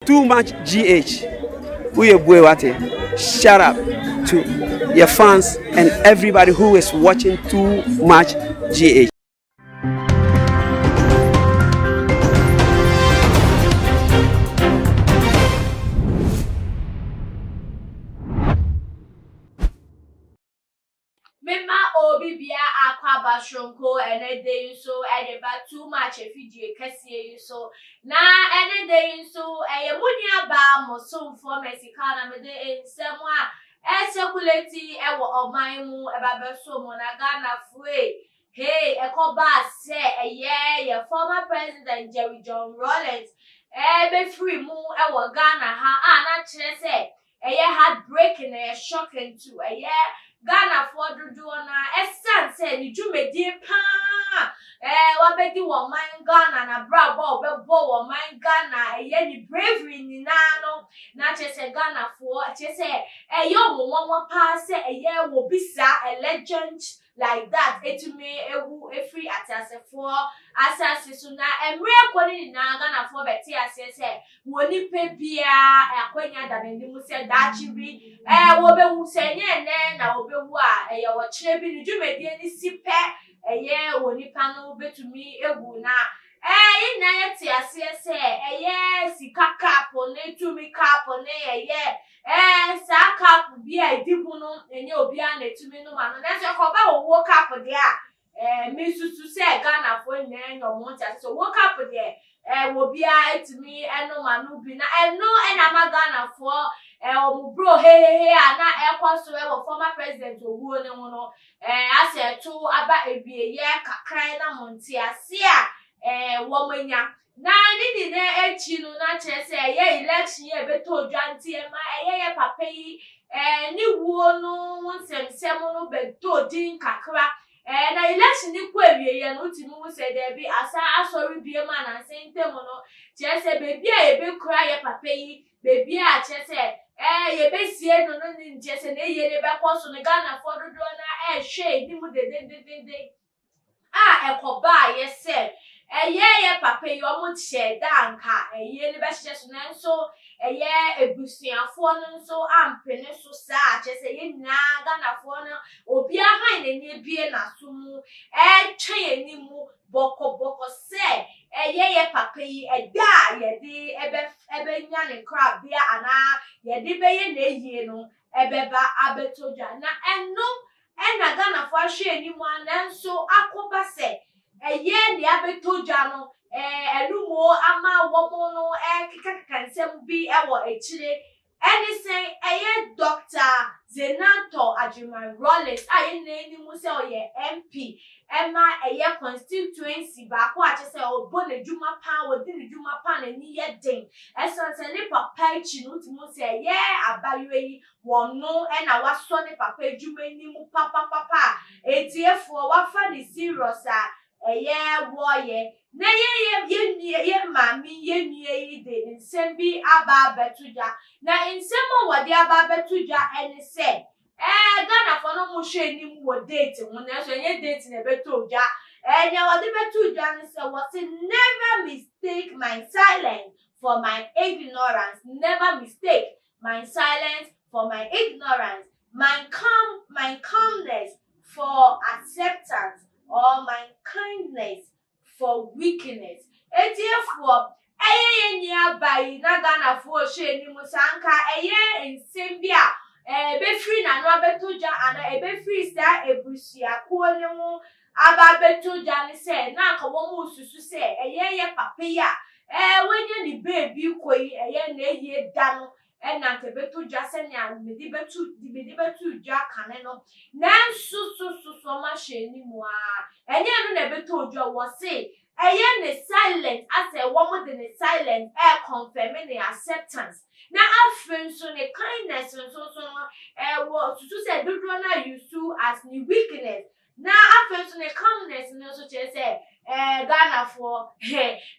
Too much GH woyɛ bue wate shut up to your fans and everybody who is watching too much GH. Mema obi bia akwaaba soronko ɛnɛ da yi nso ɛde ba too much afidie kɛseɛ yi so na ɛnɛ da yi nso ɛyɛ mo nua baa mo somfoɔ Mercy Carr na mede nsɛm a ɛsɛkulati ɛwɔ ɔman mu ɛba bɛso mo na Ghanafoɔ ei Hey, ɛkɔbaa sɛ ɛyɛ yɛ former president Jerry John Rawlings ɛbɛfiri mu ɛwɔ Ghana ha a na kyerɛ sɛ ɛyɛ heartbreaking, ɛyɛ shocking to ɛyɛ Ghanafoɔ dodoɔ no ara ɛsiane sɛ ne dwumadie paa ɛɛ wabɛdi wɔ ɔman Ghana n'abrabɔ a ɔbɛbɔ wɔ ɔman Ghana ɛyɛ ne bravery nyinaa no na kyerɛ sɛ Ghanafoɔ kyerɛ sɛ ɛyɛ wɔn nwanwa paa sɛ ɛyɛ wɔ bi saa a legend like that ɛtumi ɛwu ɛfiri ateasefoɔ asase so na ɛmmerɛ kɔ no nyinaa Ghanafoɔ bɛte aseɛ sɛ wɔ nipa biara akwanya da n'anim sɛ daakye bi ɛɛ wɔbɛwu sɛ ɛnyɛ ɛnɛ na wɔbɛwu a ɛyɛ ɔkyerɛ bi ne dwumadie no si pɛ ɛyɛ wɔ nipa no bɛtumi ɛwu na ɛɛ yɛn nyinaa yɛte aseɛ sɛ ɛyɛ sika cup ne tumi cup ne ɛyɛ Ɛɛ, saa cup bi a edi mu no, ɛnyɛ obiara na etumi nom ano. Nanso ɛkɔba owuo cup deɛ a, ɛɛ, mesusu sɛ Ghanafoɔ nyinaa anya wɔn ho ntease sɛ owuo cup deɛ, ɛɛ, obiara etumi nom ano bi. Na ɛno na ama Ghanafoɔ, ɛɛ, wɔn bro hehehe a na ɛrekɔ so wɔ former president owuo no ho no, ɛɛ, asɛ ɛto aba awieeɛ kakra na mo ntease a, ɛɛ, wɔanya. Na ne nyinaa akyi no na kyerɛ sɛ ɛyɛ election yi a ɛbɛtɔ dwa nti ɛma ɛyɛ yɛ papa yi ɛɛ ne wuo no ho nsɛmsɛm no bɛtɔ din kakra ɛɛ na election no kɔ awieeɛ no wotumi hu sɛ daabi asan asɔre biem a nansa ntam no kyerɛ sɛ baabi a yɛbɛkura yɛ papa yi baabi a kyerɛ sɛ ɛɛ yɛbɛsie no no ne nkyerɛ sɛ n'ayie no bɛkɔ so no Ghanafoɔ dodoɔ no ara ɛrehwɛ anim dendendenden. a ɛkɔbaeɛ sɛ ɛyɛ yɛ papa yi wɔn hyɛɛ da anka ɛyie no bɛhyehyɛ so nanso ɛyɛ abusuafoɔ no nso ampene so saa kyerɛ sɛ yɛn nyinaa Ghanafoɔ no obiara han n'ani abue n'aso mu ɛretwɛn anim bɔkɔbɔkɔ sɛ ɛyɛ yɛ papa yi ɛda a yɛde ɛbɛ ɛbɛnya ne nkrabea anaa yɛde bɛyɛ n'ayie no ɛbɛba abɛtɔ dwa na ɛno Ɛna Ghanafoɔ ahwɛ anim ara nanso akoba sɛ ɛyɛ nea abɛtɔ dwa no ɛno mu ama wɔn no ɛkekakeka nsɛm bi wɔ akyire. Ɛne sɛn? Ɛyɛ Doctor Zanetor Agyeman Rawlings a yɛn nyinaa nim sɛ ɔyɛ MP ɛma ɛyɛ constituency baako a kyerɛ sɛ ɔbɔ n'adwuma paa, ɔdi ne dwuma paa, n'ani yɛ den. Ɛsiane sɛ ne papa akyi no wotumi hu sɛ ɛyɛ abayewa yi Wɔno na wasɔ ne papa adwuma anim papapapa a atiefoɔ wafa no serious a ɛyɛ wɔyɛ na yɛ yɛ yɛ nua yɛ maame yɛ nua yi de nsɛm bi aba abɛto dwa na nsɛm a wɔde aba abɛto dwa ɛne sɛ ɛɛ Ghanafoɔ no mo hwɛ anim wɔ date ho nanso ɛnyɛ date na ɛbɛtɔ dwa ɛɛ nea wɔde bɛto dwa ne sɛ wɔse never mistake my silence for my ignorance never mistake my silence for my ignorance, my calm, my calmness for acceptance, or my kindness for weakness. Etiefoɔ, ɛyɛ yɛn nua ba yi na Ghanafoɔ hyɛ anim sɛ anka ɛyɛ nsɛm bi a ɛbɛfiri n'ano abɛtɔ dwa anaa ɛbɛfiri saa abusuakuo no ho aba abɛtɔ dwa ne sɛ na anka wɔn resusu sɛ ɛyɛ yɛ papa yi a ɛɛ wanya ne baabi kɔ yi ɛyɛ n'ayie da no ɛna anka ɛbɛtɔ dwa sɛnea mede bɛto mede bɛto dwa kane no nanso so so so ɔmo ahyɛ anim aa ɛnyɛ ɛno na ɛbɛtɔ dwa wɔse ɛyɛ ne silent asɛ wɔn de ne silent ɛɛkɔnfɛme ne acceptance na afei nso ne kindness nso so no ɛwɔ susu sɛ dodoɔ no a use as ne weakness Na afei nso ne calmness no nso kyerɛ sɛ ɛɛ Ghanafoɔ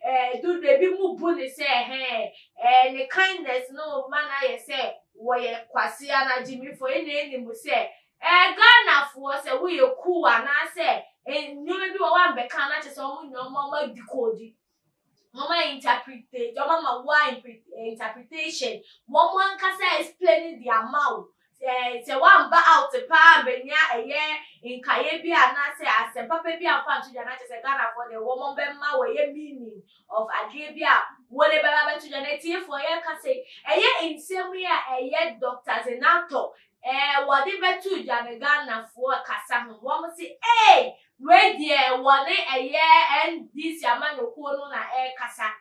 ɛɛ dodo ebi mu bu ne sɛ ɛhɛn ɛɛ ne kindness no ma no ayɛ sɛ wɔyɛ kwasea na gyimifoɔ yɛn nyinaa nim sɛ ɛɛ Ghanafoɔ sɛ woyɛ cool anaasɛ nneɛma bi wɔ hɔ a mbɛka na kyerɛ sɛ wɔn nyinaa wɔn adi koodi. Wɔn a interpretate, wɔn ama wo a interpretation, wɔn ankasa explain de ama wo. Sɛ woamba out paa bɛnya ɛyɛ nkaeɛ bi anaasɛ asɛm papa bi amfa nto dwa na kyerɛ sɛ Ghanafoɔ deɛ wɔn bɛma wɔyɛ meaning of adeɛ bi a wɔde bɛba bɛto dwa. Na etiefoɔ, yɛka sɛ ɛyɛ nsɛm yi a ɛyɛ Dr Zanetor wɔde bɛto dwa no, Ghanafoɔ kasa ho, wɔn si wei deɛ wɔne ɛyɛ NDC amanyɔkuo no na ɛrekasa,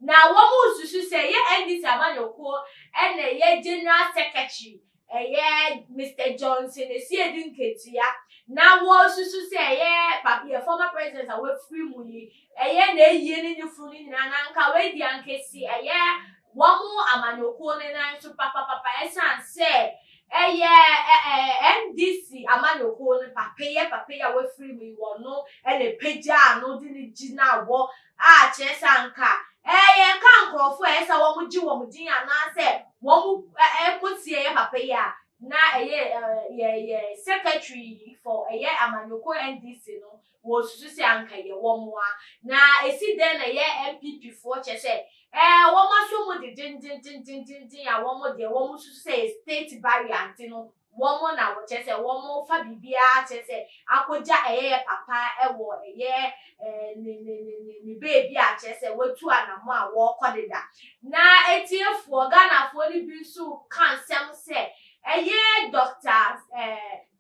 na wɔn susu sɛ ɛyɛ NDC amanyɔkuo ɛna ɛyɛ general secretary, ɛyɛ Mr Johnson Asiedu Nketia, na wɔsusu sɛ ɛyɛ papi yɛ former president a wafiri mu yi, ɛyɛ na eyie ne ne funu no nyinaa na nka wei di ankesi ɛyɛ wɔn amanyɔkuo no nan so papapapa, ɛsan sɛ ɛyɛ ɛ ɛ NDC amanyɔkuo no papeyɛ papeyɛ a wafiri mu yi, wɔn no ɛna pagya ano de ne gyina wɔ a kyerɛ sɛ anka ɛyɛ nka nkurɔfoɔ a ɛyɛ sɛ wɔn gye wɔn din anaasɛ wɔn ɛkɔ tie ɛyɛ papa yi a na ɛyɛ ɛɛ yɛ yɛ secretary for ɛyɛ amanyɔkuo NDC no, wɔsusu sɛ anka yɛ wɔn a na esi dɛn na ɛyɛ NPP foɔ kyɛ sɛ wɔn aso mu de dendendendendenden a wɔn deɛ wɔn susu sɛ yɛ state barrier, nti no wɔn na wɔkyɛ sɛ wɔn fa biribiara kyɛ sɛ akɔgya ɛyɛ yɛ papa ɛwɔ ɛyɛ ne ne ne ne ne beebi a kyerɛ sɛ watu anamɔ a wɔrekɔ deda. Na etiefoɔ, Ghanafoɔ no bi nso ka nsɛm sɛ ɛyɛ Dr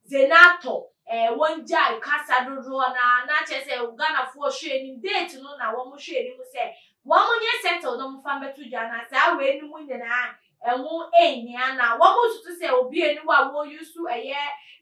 Zanetor wɔn gya kasa dodoɔ na kyerɛ sɛ Ghanafoɔ hwɛ anim date no na wɔn hwɛ anim sɛ wɔn nyɛ settle na wɔn fa mbɛto dwa, na saa wei no mu nyinaa ɛho ehia, na wɔn susu sɛ obi eniwa a wɔyi so ɛyɛ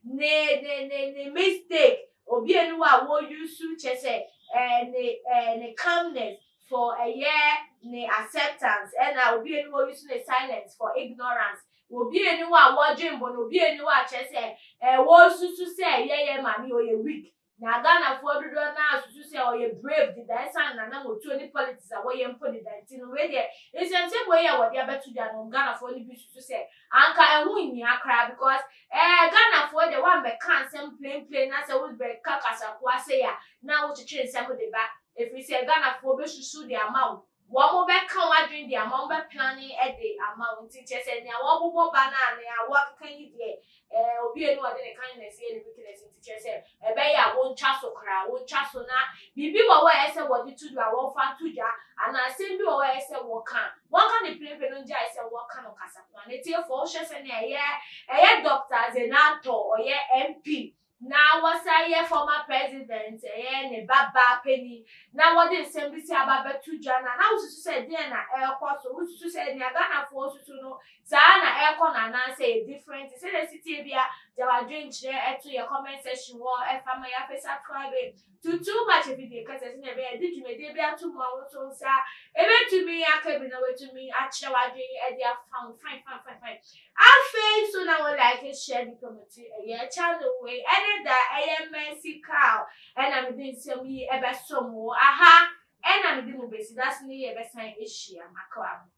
ne mistake, obi eniwa a wɔyi so kyerɛ sɛ ne calmness for ɛyɛ ne acceptance, ɛna obi eniwa oyi so ne silence for ignorance, obi eniwa a wɔdwe mbɔ na obi eniwa a kyerɛ sɛ wɔsusu sɛ yɛyɛ maame ɔyɛ weak, na Ghanafoɔ dodoɔ naa susu sɛ ɔyɛ brave deda, ɛsan nanam otuo ne politics a wɔyɛ mpo deda. Nti no wei deɛ, nsɛmsɛm wei a wɔde abɛto dwa no, Ghanafoɔ no bi susu sɛ anka ɛho nhia koraa, because Ghanafoɔ deɛ, wɔambɛka nsɛm plain plain na sɛ wobɛka kasakoa se a na wokyekyere nsɛm de ba, ɛfiri sɛ Ghanafoɔ bɛsusu de ama wo, wɔn bɛka wɔn adwene de ama wɔn, bɛplane de ama wo. Nti kyerɛ sɛ nea wɔbobɔ ba no a nea wɔakeka yi deɛ, obi enu ɔde ne kindness yɛ ne weakness, nti kyerɛ sɛ ɛbɛyɛ a wɔntwa so koraa, wɔntwa so, na biribi wɔ hɔ a ɛyɛ sɛ wɔde to dwa, wɔmfa to dwa, anaa asɛm bi wɔ hɔ a ɛyɛ sɛ wɔka, wɔnka ne pere no, ngyae sɛ wɔka no kasakoa. Ne tiefoɔ, wohyɛ sɛ nea ɛyɛ Dr Zanetor, ɔyɛ MP na wɔsan yɛ former president, ɛyɛ ne babaa panyin na wɔde nsɛm bi si aba bɛto dwa, na wosusu sɛ deɛ na ɛrekɔ so, wosusu sɛ nea Ghanafoɔ susu no saa na ɛrekɔ no anaasɛ yɛ different? Sɛdeɛ si tie bia, gya wadwenkyerɛ ɛto yɛ comment section wɔ ɛfa ma yɛafɛ. Subscribe to Too Much Video kɛsɛ sɛ ɛbɛyɛ de dwumadie bi ato mu a woto nsa ebɛtumi aka bi na watumi akyerɛ wadwen ɛde afa ho. Fine, fine, fine, fine. Afei nso na wɔ like, share de promote ɛyɛ channel wei. Ɛne da ɛyɛ Mercy Cow ɛna mede nsɛm yi ɛbɛsɔ mu aha, ɛna mede mu besi dase ne yɛbɛsan ahyia makra mo.